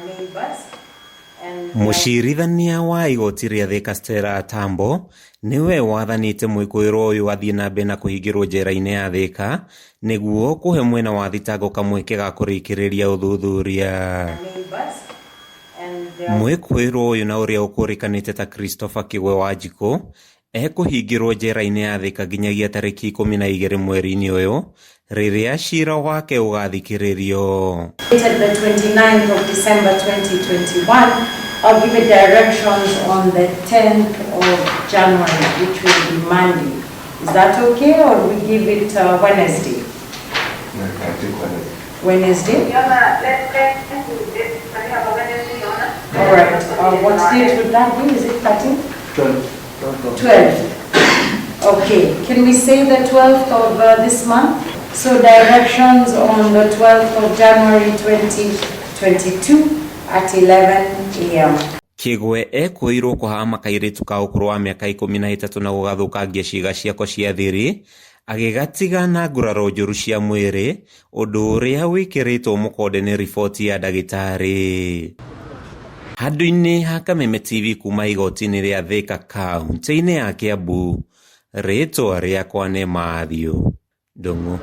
neighbors and Mũcirithania wa igoti rĩa Thika Stella Atambo nĩwe wathanĩte mwĩkũĩrwo ũyũ athiĩ na mbere na kũhingĩrwo njera-inĩ ya Thika nĩguo kũhe mwena wa thitango kamweke ga kũrĩkĩrĩria ũthuthuria. neighbors and their Mwĩkũĩrwo ũyũ na ũrĩa ũkũrĩkanĩte ta Christopher Kĩgwe Wanjikũ ekũhingĩrwo njera-inĩ ya Thika nginyagia tarĩki 12 mweri-inĩ ũyũ rĩrĩa cira wake ũgathikĩrĩrio. Dated the 29th of December 2021, I'll give you directions on the 10th of January, which will be Monday. Is that okay, or we give it Wednesday? No, I think Wednesday. Wednesday? Your Honor, let's do this. Can we have a Wednesday, Your Honor? All right. What date would that be? Is it 13th? 12. 12th. Okay. Can we say the 12th of this month? So directions on the 12th of January 2022 at 11 a.m. Kĩgwe ekũĩirwo kũhama kairĩtu ka ũkũrũ wa mĩaka 13 na gũgathũkangia ciĩga ciako cia thiri agĩgatiga na nguraro njũru cia mwĩrĩ ũndũ ũrĩa wĩkĩrĩtwo mũkonde nĩ riboti ya ndagĩtarĩ. Handũ-inĩ ha Kameme TV kuma igoti-inĩ rĩa Thika kaunti-inĩ ya Kiambu, rĩtwa rĩakwa nĩ Matthew Ndung'u.